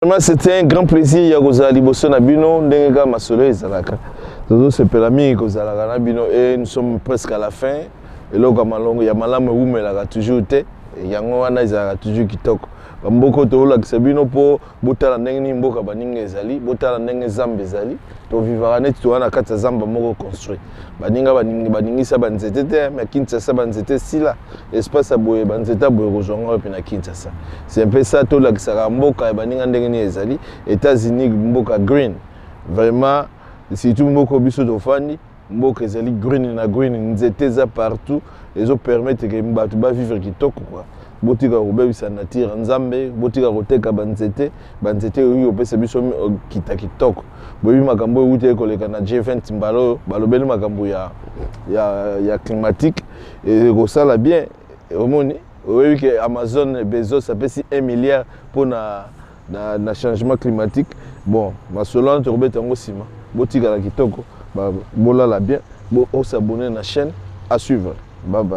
Vraiment, c'était un grand plaisir ya kozala liboso na bino. Ndenge kaka masolo ezalaka, tozosepela mingi kozalaka na bino et nous sommes presque à la fin. Eloko ya malongo ya malamu ewumelaka toujours te, yango wana ezalaka toujours kitoko. Bamboka oyo tozolakisa bino mpo botala ndenge nini mboka baninga ezali, botala ndenge zamba ezali. Tovivaka neti toza na kati ya zamba moko construit. Baninga baningisa banzete te, mais Kinshasa banzete esila. Espace ya boye, banzete ya boye, kozwanga wapi na Kinshasa? C'est un peu ça. Tolakisaka mboka ya baninga ndenge nini ezali. États-Unis, mboka green vraiment, surtout mboka biso tofandi, mboka ezali green na green, nzete eza partout, ezopermettre ke bato bavivre kitoko quoi. Botika kobebisa nature Nzambe, botika koteka banzete. Banzete oyo kopesa biso kita kitoko. Boyebi makambo oyo euti ekoleka na G20, mbala oyo balobeli makambo ya climatique, ekosala bien. Omoni, oyebi ke Amazon, Bezos apesi 1 milliard mpona na changement climatique. Bon, masolo wana tokobeta yango nsima. Botikala kitoko, bolala bien, bos'abonner na chaîne. À suivre, bye bye.